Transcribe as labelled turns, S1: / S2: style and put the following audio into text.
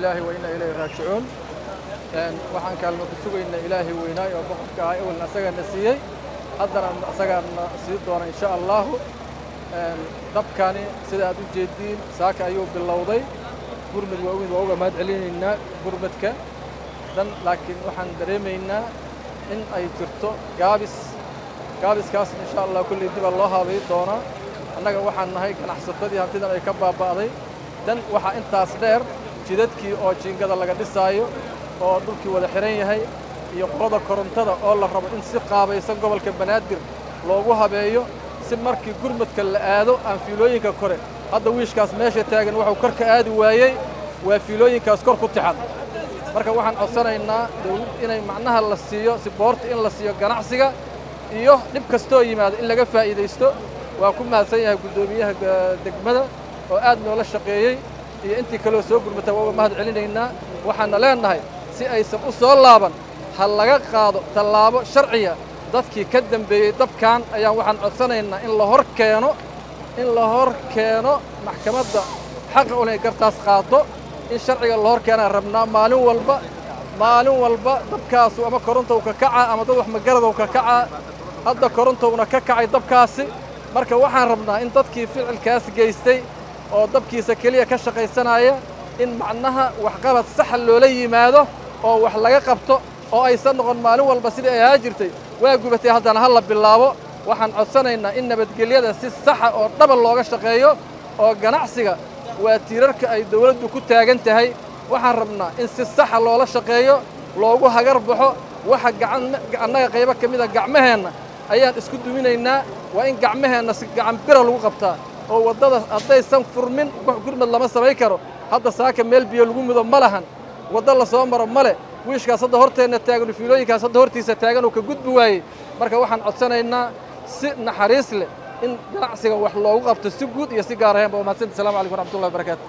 S1: Lilaahi wa inna ilayhi raajicuun. Waxaan kaalmo ku sugaynaa Ilaahay weynaay oo boqorka ahaa, ewelna asagaana siiyey, haddana asagaana sii doona, insha Allahu. Dabkani, sida aad u jeediin, saaka ayuu bilowday. Gurmud waa weyn, waa uga mahad celinaynaa gurmudka dan, laakiin waxaan dareemaynaa in ay jirto gaabis. Gaabiskaasna, insha Allah, kulley dibaa loo haabay doonaa. Annaga waxaan nahay ganacsatadii hantidan ay ka baaba'day. Dan waxaa intaas dheer jidadkii oo jiingada laga dhisaayo oo dhulkii wada xihan yahay, iyo qolada korontada oo la rabo in si qaabaysan gobolka Banaadir loogu habeeyo, si markii gurmudka la aado aan fiilooyinka kore. Hadda wiishkaas meesha taagan wuxuu kor ka aadi waayey waa fiilooyinkaas kor ku tixan. Marka waxaan codsanaynaa dawlad inay macnaha la siiyo siboorta, in la siiyo ganacsiga, iyo dhib kastoo yimaado in laga faa'iidaysto. Waa ku mahadsan yahay guddoomiyaha degmada oo aad noola shaqeeyey, iyo intii kaloo soo gurmata waa uga mahad celinaynaa. Waxaana leennahay, si aysan u soo laaban, ha laga qaado tallaabo sharciya dadkii ka dembeeyey dabkan. Ayaan waxaan codsanaynaa in la hor keeno, in la hor keeno maxkamadda xaqa u leh gartaas qaado. In sharciga la hor keenaan rabnaa. Maalin walba, maalin walba dabkaasu ama korontow ka kacaa ama dad wax magaradow ka kacaa. Hadda korontowna ka kacay dabkaasi. Marka waxaan rabnaa in dadkii ficilkaas geystay oo dabkiisa keliya ka shaqaysanaya in macnaha waxqabad saxa loola yimaado oo wax laga qabto, oo aysan noqon maalin walba sidii ay ahaa jirtay, waa gubatay, haddana ha la bilaabo. Waxaan codsanaynaa in nabadgelyada si saxa oo dhaba looga shaqeeyo, oo ganacsiga waa tiirarka ay dawladdu ku taagan tahay. Waxaan rabnaa in si saxa loola shaqeeyo, loogu hagar baxo. Waxa gacan annaga qaybo ka mida gacmaheenna ayaan isku duminaynaa. Waa in gacmaheenna si gacan bira lagu qabtaa, oo waddada haddaysan furmin gurmad lama samayn karo. Hadda saaka meel biyo lagu mudo ma lahan, waddo la soo maro ma leh. Wiishkaas hadda horteenna taagan, fiilooyinkaas hadda hortiisa taagan oo ka gudbi waayey. Marka waxaan codsanaynaa si naxariis leh in ganacsiga wax loogu qabto, si guud iyo si gaar ahaanba. Waa mahadsanta. Assalamu calaykum waraxmatullahi wabarakaatu.